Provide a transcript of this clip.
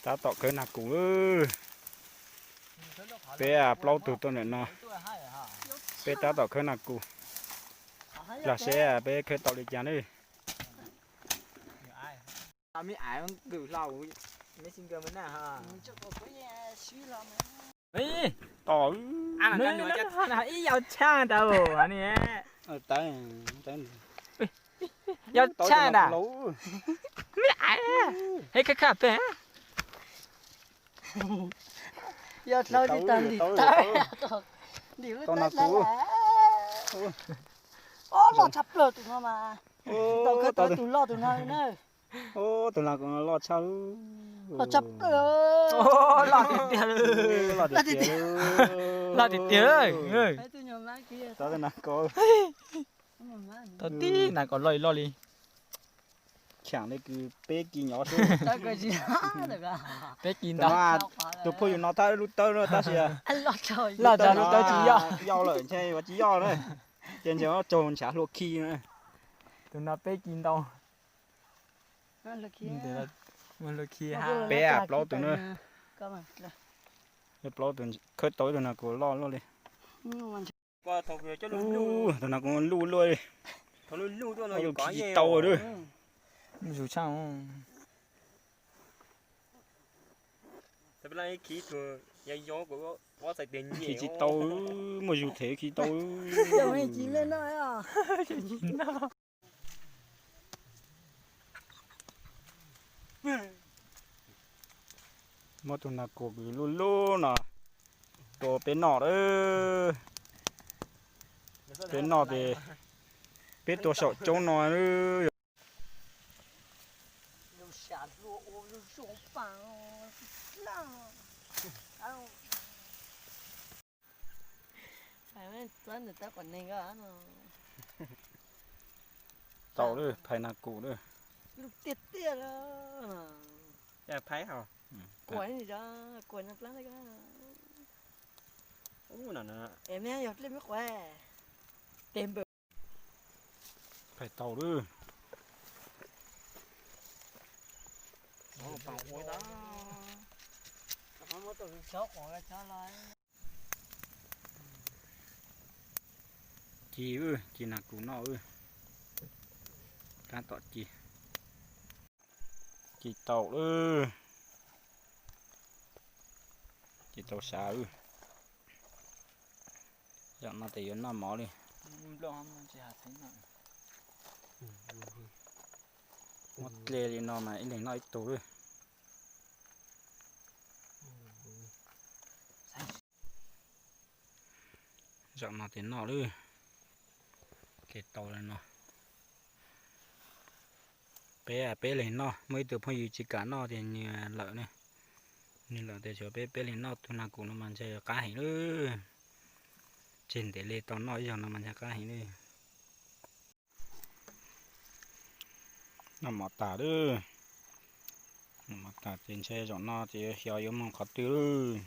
Tab tom khawb nag kus. Peb plaub tug tuaj ntawm no. Peb tab tom khawb nag kus. Los seb peb khawb tau li cas nawb. Ib yau tshaj ntawd ni. Yau tshaj ntawd. Me aiv, es khaj khaj pem. Yog dlhau li tag ntim tawv, ntim lub tawv dlhau. Ob, loj tshaj plaws tus no mas. Tau khawb tau tus loj tus no na. Tus nag kus no loj tshaj, loj tshaj plaws. Loj tiag tiag, loj tiag tiag. Tau nag kus, tau tib nag kus loj li loj li. Cheem li kws peb kis nyov xwb. Peb kis ntau. Tus phooj ywg no thab lub tawb no tab sis loj tshaj lub tawb tsis yoj, yau lawm ntshe ua tsis yoj na. Ces ntshe tsaug ntshav hlua khi na. Tus no peb kis ntau. Peb plaub tus na. Plaub tus khawb tau ib tug nag kus loj loj li. Tus nag kus luj luaj li. Tsis tau lawm. Khi tsis tau, muaj zug them khi tau. Muab tus nag kus luj luj no rau peb noj lawm. Peb noj ces peb tua saum coob no. Tau lawm, phais nag kus lawm. Tiag tiag. Phais hos. Kuam, kuam no plab. Phais tau lawm. Ci, ci nag kus noj. Tab tom ci. Ci tau lawm. Ci tau sav. Zaum no ces yuav noj mov li. Muab dle li no mas ib leeg noj ib tug lawm. Zaum no ces noj lawm. Ces tau li no. Peb, peb leeg noj, muaj ib tug phooj ywg tsis kam noj ces nws lawm ne. Nws lawm ces tshuav peb, peb leeg noj tus nag kus no mas ntshe qab heev lawm. Tseg ntev li tau noj ib zaug no mas ntshe qab heev lawm. Noj mov tas lawm. Noj mov tas ces ntshe zaum no ces xyov yuav mus qhov twg lawm.